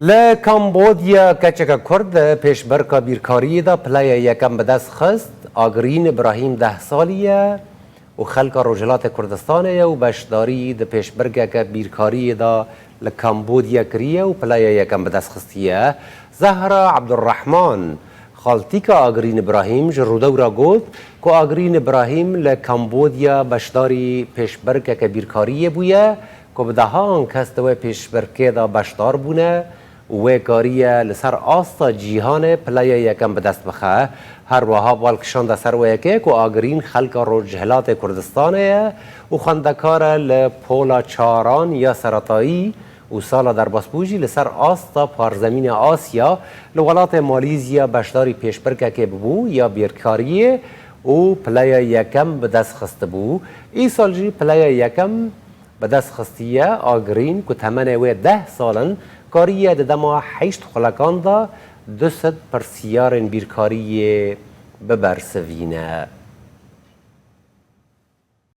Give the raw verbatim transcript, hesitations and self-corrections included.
Li Kambodya keçeke Kurd di pêşbirka bîrkariyê de pileya yekem bi dest xist. Agrîn Îbrahîm deh salî ye û xelka Rojhilatê Kurdistanê ye û beşdarî di pêşbirkeke bîrkariyê de li Kambodya kiriye û pileya yekem bi dest xistiye. Zehra Ebdurrehman, xaltîka Agrîn Îbrahîm, ji Rûdewra got ku Agrîn Îbrahîm li Kambodya beşdarî pêşbirkeke bîrkariyê bûye ku bi dehan kes di wê pêşbirkê de beşdar bûne û wê kariye li ser asta cîhanê pileya yekem bi dest bixe. Her wiha bal kişande ser wê yekê ku Agrîn xelka Rojhilatê Kurdistanê ye û xwendekar e li pola çaran ya seretayî û sala derbasbûyî jî li ser asta parzemîna Asya li welatê Malîzya beşdarî pêşbirkekê bibû ya bîrkariyê û pileya yekem bi dest xistibû. Îsal jî pileya yekem bi dest xistiye. Agrîn ku temenê wê deh sal in, kariye di dema heşt xulekan de du sed pirsiyarên bîrkariyê bibersivîne.